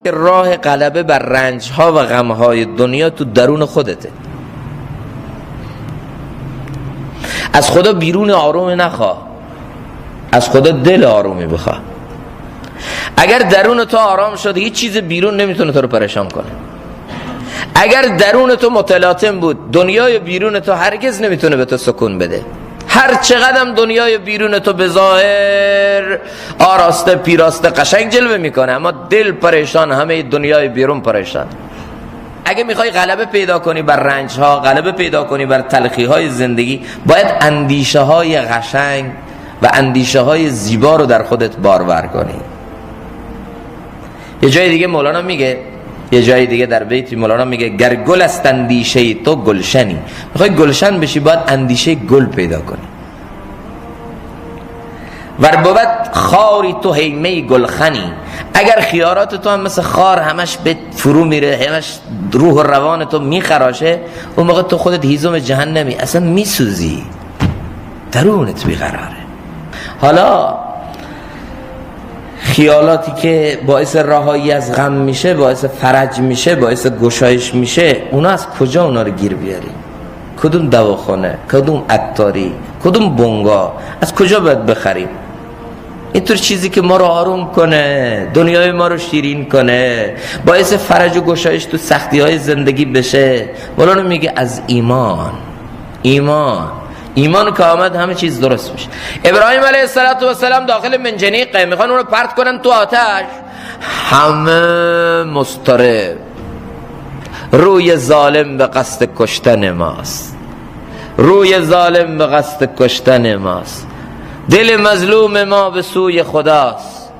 راه غلبه بر رنجها و غمهای دنیا تو درون خودته. از خدا بیرون آروم نخواه، از خدا دل آرومی بخواه. اگر درون تو آرام شد هیچ چیز بیرون نمیتونه تو رو پریشان کنه. اگر درون تو متلاطم بود، دنیای بیرون تو هرگز نمیتونه به تو سکون بده. هر چقدرم دنیای بیرون تو به ظاهر آراسته پیراسته قشنگ جلوه میکنه، اما دل پریشان، همه دنیای بیرون پریشان. اگه میخوای غلبه پیدا کنی بر رنجها، غلبه پیدا کنی بر تلخیهای زندگی، باید اندیشه های قشنگ و اندیشه های زیبا رو در خودت بارور کنی. یه جای دیگه مولانا میگه، یه جای دیگه در بیت مولانا میگه گر گل است اندیشه تو گلشنی. میخوای گلشن بشی باید اندیشه گل پیدا کنی. ور بود خاری تو هیمه گلخنی. اگر خیارات تو هم مثل خار همش به فرو میره، همش روح و روان تو میخراشه، اون موقع تو خودت هیزم جهنمی، اصلا میسوزی، درونت بیقراره. حالا خیالاتی که باعث رهایی از غم میشه، باعث فرج میشه، باعث گشایش میشه، اونا از کجا اونا رو گیر بیاریم؟ کدوم دواخانه، کدوم عطاری، کدوم بنگاه، از کجا باید بخریم؟ اینطور چیزی که ما رو آروم کنه، دنیای ما رو شیرین کنه، باعث فرج و گشایش تو سختی های زندگی بشه. مولانا میگه از ایمان، ایمان، ایمان که آمد همه چیز درست میشه. ابراهیم علیه السلام داخل منجنیقه، میخوان اونو پرت کنن تو آتش، همه مضطرب، روی ظالم به قصد کشتن ماست، روی ظالم به قصد کشتن ماست، دل مظلوم ما به سوی خداست.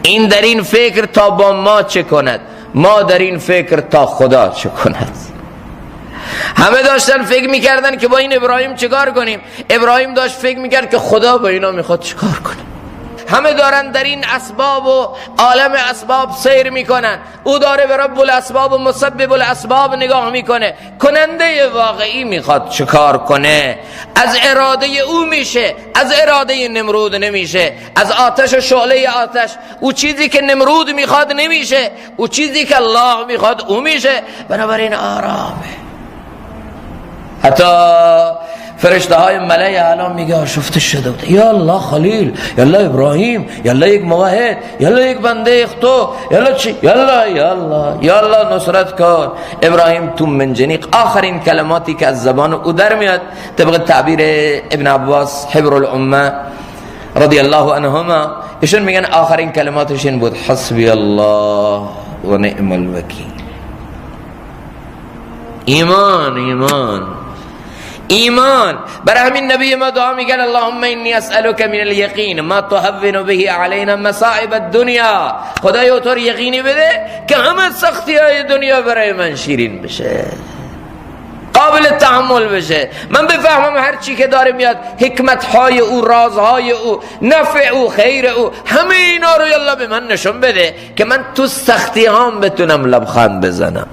این در این فکر تا با ما چه کند، ما در این فکر تا خدا چه کند. همه داشتن فکر میکردن که با این ابراهیم چیکار کنیم. ابراهیم داشت فکر میکرد که خدا با اینا میخواد چیکار کنه. همه دارن در این اسباب و عالم اسباب سیر میکنن، او داره به رب الاسباب و مسبب الاسباب نگاه میکنه. کننده واقعی میخواد چیکار کنه؟ از اراده او میشه، از اراده نمرود نمیشه. از آتش و شعله آتش او چیزی که نمرود میخواد نمیشه، او چیزی که الله میخواد او میشه. بنابراین آرامه. حتی فرشته های ملأ اعلی میگه آشفته شده بوده، یا الله خلیل، یا الله ابراهیم، یا الله یک موحد، یا الله یک بنده تو، یا الله چی، یا الله، یا الله، یا الله نصرت کن. ابراهیم تو منجنیق آخرین کلماتی که از زبان او در میاد طبق تعبیر ابن عباس حبر الامه رضی الله عنهما، ایشون میگن آخرین کلماتش این بود: حسبی الله و نعم الوکیل. ایمان، ایمان، ایمان. برای همین نبی ما دعا میگن اللهم انی اسألک من الیقین ما تهون به علینا مصائب الدنیا. خدایا تو یقینی بده که همه سختی های دنیا برای من شیرین بشه، قابل تحمل بشه، من بفهمم هر چی که داره میاد حکمت های او، رازهای او، نفع او، خیر او، همه اینا رو یالا به من نشون بده که من تو سختی هام بتونم لبخند بزنم.